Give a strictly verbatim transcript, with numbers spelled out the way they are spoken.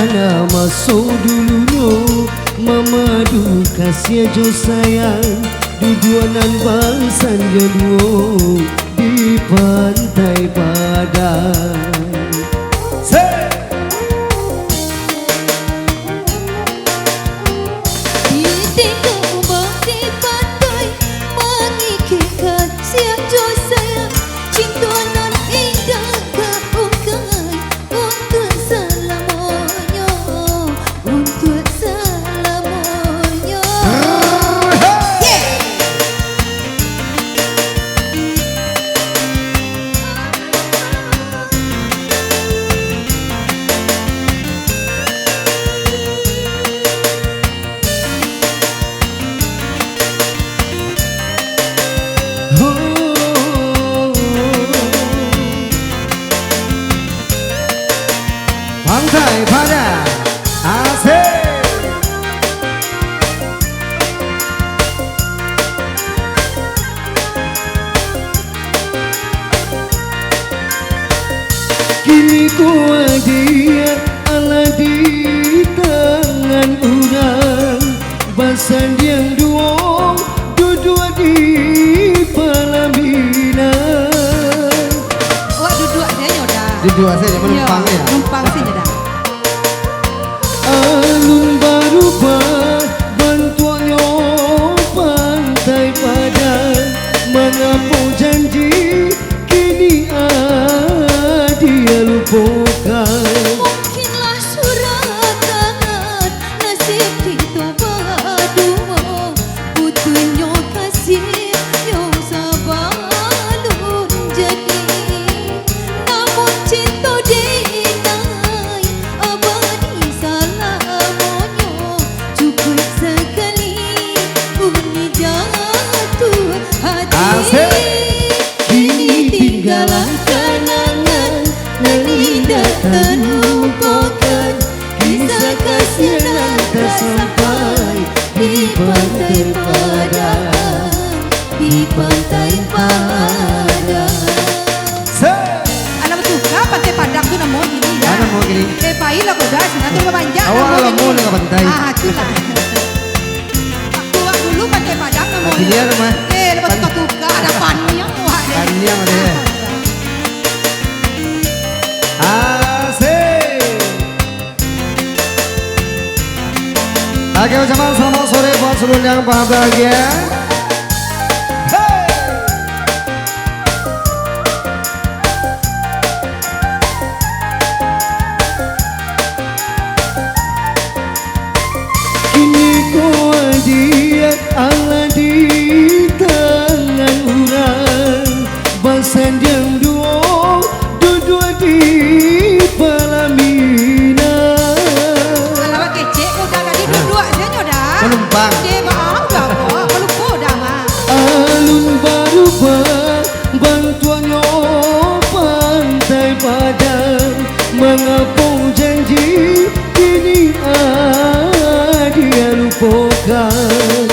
Nah, maso dulunyo mamadu kasiah jo sayang, duduak nan basandiang duo di Pantai Padang. Se- Di tengah ombak di pantai, mangikek kasiah jo sayang, cinto nan indah ka ungkai. Untuak salamonyo, untuak salamonyo. Pantai Padang, asik. Kini ko adiak alah di tangan urang, basandiang duo duduak di palaminan. Awak duduak sajo dah. Duduak sajo, manumpang. Iyo, manumpang sajo dah. Alun barubah bantuaknyo Pantai Padang, mangapo janji kini adiak lupokan? Mungkinlah suratan nasib kito baduo, putuihnyo kasiahnyo sabalun jadi. Namun cinto dek inai abadi salamonyo, cukuik sakali uni jatuah hati. Asik. Kini tinggalah kanangan nan indak talupokan, kisah kasiah nan tasampai di Pantai Padang, di Pantai Padang. Se- Alah batuka Pantai Padang tu namo kini, dah. Ah, namo kini. Eh, pailah ko, dah, sinan tu babanjak namo kini. Awak lamo danga pantai. Ah, itulah. Waktu awak dulu Pantai Padang namo. Ah, kini namo. Eh, lah batuka-tuka, ado Paniang awak deh. Paniang deh. Asik. Oke, ucapan selamat sore buat seluruh yang bahagia. Hey! Kini ko adiak alah di tangan urang, basandiang duo duduak di palaminan. Alah, kecek ko dah tadi. Ah. Duduak sajo dah. Manumpang. Cek, maaf dah, ko lupo dah, Mak. Alun barubah bantuaknyo Pantai Padang, mangapo janji kini adiak lupokan?